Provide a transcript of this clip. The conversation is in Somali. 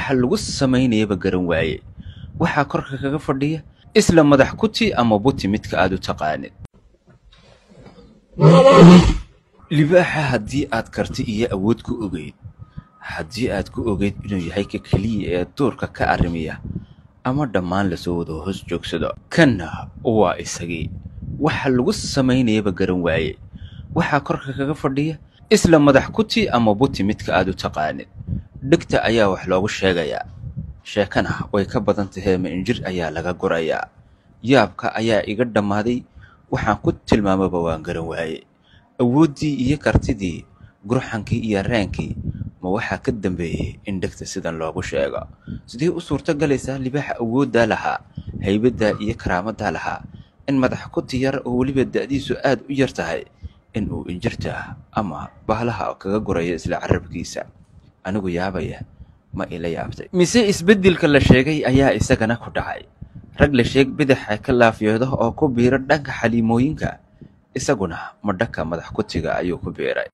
Waxa lagu samaynayaba garan waaye. Waxaa korka kaga fadhiya isla madax kuti ama buti midka aad u taqaanid. Libaaxa haddii aad karti iyo awood ku ogeyd, haddii aad ku ogeyd inuu yahay ka keliya ee duurka ka arrimiya ama dhammaan lasoo wada hoos joogsado, kanna waa isagii. Waxa lagu samaynayaba garan waaye. Waxaa korka kaga fadhiya isla madax kuti ama buti midka aad u taqaanid. Dhegta ayaa wax loogu sheegayaa, sheekana way ka badan tahee, ma injir ayaa laga gurayaa? Yaabka ayaa iga dhammaaday, waxaan ku tilmaamaba waan garan waaye. Awooddii iyo kartidii, gurxankii iyo reenkii, ma waxaa ka dambeeyey in dhegta sidan loogu sheego? Sidee u suurto galaysaa libaaxa awooddaa lahaa, haybaddaa iyo karaamadaa lahaa, in madax kuti yar oo weliba da'diisu aad u yar tahay in uu injirta ama bahlaha kaga gurayo isla carabkiisa? Anigu yaabaya, ma ila yaabtay mise isbeddelka la sheegay ayaa isagana ku dhacay? Rag la sheeg bidaxa ka laafyooda oo ku biira dhanka xaliimooyinka, isaguna ma dhanka madax kutiga ayuu ku biiray?